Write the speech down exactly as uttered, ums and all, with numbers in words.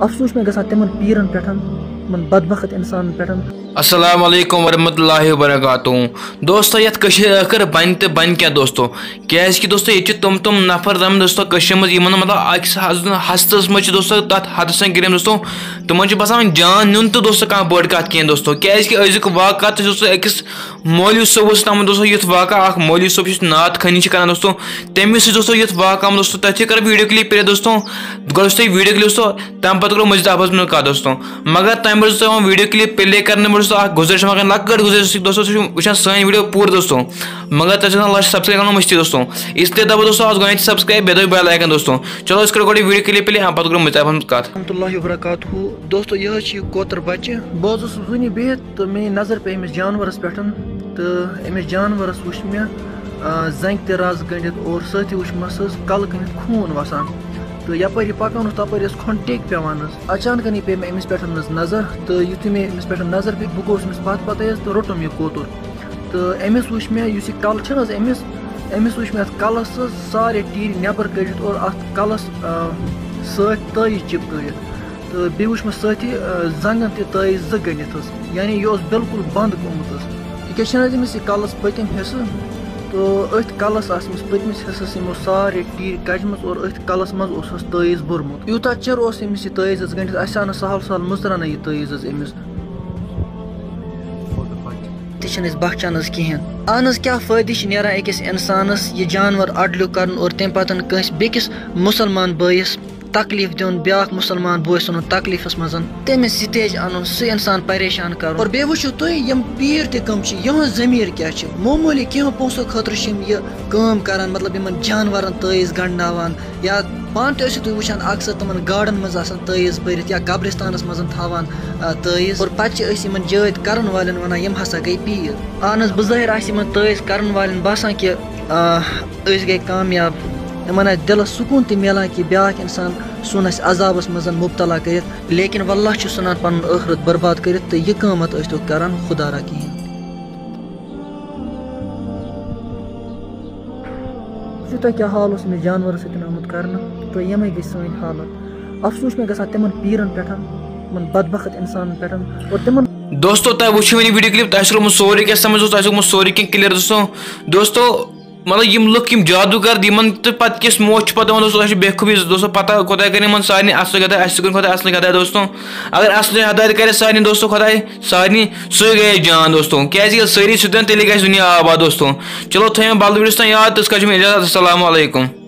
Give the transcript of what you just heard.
افسوس چھُ مےٚ گژھان تِمن پیٖرن پٮ۪ٹھ، تِمن بدبخت انسانن پٮ۪ٹھ۔ السلام علیکم ورحمۃ اللہ وبرکاتہ۔ دوستو، یتھ کٔشیٖرِ ٲخر بنہِ تہٕ بنہِ کیٛاہ دوستو؟ کیٛازِ کہِ دوستو، ییٚتہِ چھِ تِم تِم نفر درٛامٕتۍ دوستو کٔشیٖرِ منٛز، یِمن مطلب أکِس حد-، ہستس منٛز چھِ دوستو تتھ حدس تام گِریم دوستو، تِمن چھِ باسان جان نیُن تہٕ دوستو کانٛہہ بٔڑ کتھ کینٛہہ دوستو۔ کیٛازِ کہِ أزیُک واقعہٕ تہِ چھُ دوستو أکِس مولوی صٲب اوس تَتھ منٛز دوستو یُتھ واقعہٕ اکھ، مولوی صٲب یُس نعت خوٲنی چھِ کران دوستو، تٔمِس سۭتۍ دوستو یُتھ واقعہٕ آمُت دوستو، تۄہہِ چھِ کران video clip play دوستو، گۄڈٕ وٕچھو تُہۍ video clip دوستو، تَمہِ پتہٕ کرو مزید اَتھ منٛز کَتھ دوستو۔ مگر تَمہِ برونٛہہ چھُس تۄہہِ وَنان video clip play کرنہٕ برونٛہہ چھُس تۄہہِ اکھ گُزٲرِش مگر لۄکٕٹ گُزٲرِش دوستو، تُہۍ چھِو وٕچھان سٲنۍ video پوٗرٕ دوستو، مگر تۄہہِ چھِ آسان لَچھ subscribe کرُن مٔشتٕے دوستو، اس لیے دَبٲیِو دوستو آز گۄڈٕنیتھ subscribe، بیٚیہِ دَبٲیِو bell icon دوستو۔ چلو أسۍ کرو گۄڈٕ video clip play، اَمہِ پتہٕ کرو مزید اَتھ منٛز کَتھ۔ ورحمۃ اللہ وبرکاتہ۔ دوستو، یہِ حظ چھِ یہِ کوتر بچہِ۔ بہٕ حظ اوسُس وُنی بِہِتھ تہٕ مےٚ نظر پیٚیہِ أمِس جانورس پٮ۪ٹھ تہٕ أمِس جانورس وُچھ مےٚ، آ، زنٛگہِ تہِ رز گٔنٛڈِتھ اور سۭتی وُچھ مس حظ کلہٕ کٔنِتھ خوٗن وسان۔ تہٕ یپٲرۍ یہِ پکان اوس، تپٲرۍ ٲس کھۄنٛڈ ٹیٚکۍ پٮ۪وان حظ۔ اچانکن یہِ پیٚیہِ مےٚ أمِس پٮ۪ٹھ حظ نظر تہٕ یُتھُے مےٚ أمِس پٮ۪ٹھ نظر پیٚیہِ، بہٕ گوٚوُس أمِس پتہٕ پتہٕ حظ تہٕ روٚٹُم یہِ کوتُر۔ تہٕ أمِس وُچھ مےٚ، یُس یہِ کلہٕ چھُنہٕ حظ أمِس، أمِس وُچھ مےٚ اتھ کلس حظ سارے ٹیٖرِ نٮ۪بر کٔڑِتھ اور اتھ کلس، آ، سۭتۍ تٲیٖز چِپکٲیِتھ۔ تہٕ بیٚیہِ وٕچھ مےٚ سۭتی، آ، زنٛگن تہِ تٲیٖز زٕ گٔنٛڈِتھ حظ، یعنی یہِ اوس بالکل بنٛد گوٚمُت حظ۔ یہِ کیٛاہ چھِنہٕ حظ أمِس یہِ کلس پٔتِم حصہٕ؟ تہٕ أتھۍ کلس آسہٕ أمِس پٔتمِس حصس یِمو سارے ٹیٖرِ کجمٕژ اور أتھۍ کلس منٛز اوس حظ تٲیٖز بوٚرمُت۔ یوٗتاہ چِر اوس أمِس یہِ تٲیٖز حظ گٔنٛڈِتھ، اَسہِ آو نہٕ سہل سہل مُژرانٕے یہِ تٲیٖز حظ أمِس۔ تہِ چھِنہٕ أسۍ بخچان حظ کِہیٖنۍ۔ اہن حظ، کیٛاہ فٲیدٕ چھِ نیران أکِس اِنسانَس یہِ جانوَر اَڈلیو کَرُن اور تَمہِ پَتہٕ کٲنٛسہِ بیٚکِس مُسلمان بٲیِس تکلیٖف دیُن، بیٛاکھ مُسلمان بوے ژھٕنُن تکلیٖفَس منٛز، تٔمِس سِتیج اَنُن، سُہ اِنسان پریشان کَرُن۔ اور بیٚیہِ وٕچھِو تُہۍ، یِم پیٖر تہِ کٕم چھِ، یِہُنٛد ضمیٖر کیٛاہ چھِ؟ معموٗلی کینٛہہ پونٛسو خٲطرٕ چھِ یِم یہِ کٲم کَران، مطلب یِمَن جانوَرَن تٲیٖز گنٛڈناوان، یا پانہٕ تہِ ٲسِو تُہۍ وٕچھان، اکثر تِمن گاڈن منٛز آسان تٲیٖز بٔرِتھ یا قبرستانس منٛز تھاوان، آ، تٲیٖز۔ اور پتہٕ چھِ أسۍ یِمن جٲدۍ کرن والٮ۪ن ونان، یِم ہسا گٔے پیٖر۔ اہن حظ، بظٲہر آسہِ یِمن تٲیٖز کرن والٮ۪ن باسان کہِ، آ، أسۍ گٔے کامیاب۔ یِمن آسہِ دِلس سکوٗن تہِ میلان کہِ بیٛاکھ انسان ژھُن اَسہِ عذابس منٛز مُبتلا کٔرِتھ، لیکن واللہ چھُ ژھٕنان پنُن ٲخرت برباد کٔرِتھ، تہٕ یہِ کٲم مت ٲسۍتو کران خدا را کِہیٖنۍ۔ وٕچھِو تۄہہِ کیٛاہ حال اوس أمِس جانوَرَس سۭتۍ آمُت کرنہٕ، تہٕ یِمَے گٔے سٲنۍ حالت۔ افسوس چھُ مےٚ گژھان تِمَن پیٖرَن پٮ۪ٹھ، تِمَن بدبخت اِنسانَن پٮ۪ٹھ اور تِمَن۔ دوستو، تۄہہِ وٕچھِو وۄنۍ یہِ video clip، تۄہہِ آسہِ روٚمُت سورُے کینٛہہ سمجھ، تۄہہِ آسہِ گوٚمُت سورُے کینٛہہ clear۔ دوستو، دوستو، مطلب، یِم لُکھ، یِم جادوٗگر، یِمَن تہٕ پَتہٕ کِس موت چھُ پَتہٕ یِوان، دوستو، تۄہہِ چھُ بے خوبی، دوستو، پَتہ خۄداے کَرِ یِمَن سارنٕے اَصلٕے ہدایت، اَسہِ تہِ کٔرِن خۄداے اَصلٕے ہدایت، دوستو۔ اگر اَصلٕے ہدایت کَرِ سارنٕے، دوستو، خۄداے سارنٕے، سُے گٔیے جان، دوستو، کیٛازِ ییٚلہِ سٲری سُہ دِن، تیٚلہِ گژھِ دُنیا آباد، دوستو۔ چلو، تھٲیِو مےٚ بدل video تام یاد، تہٕ أسۍ کَرو اِجازت۔ السلام علیکم۔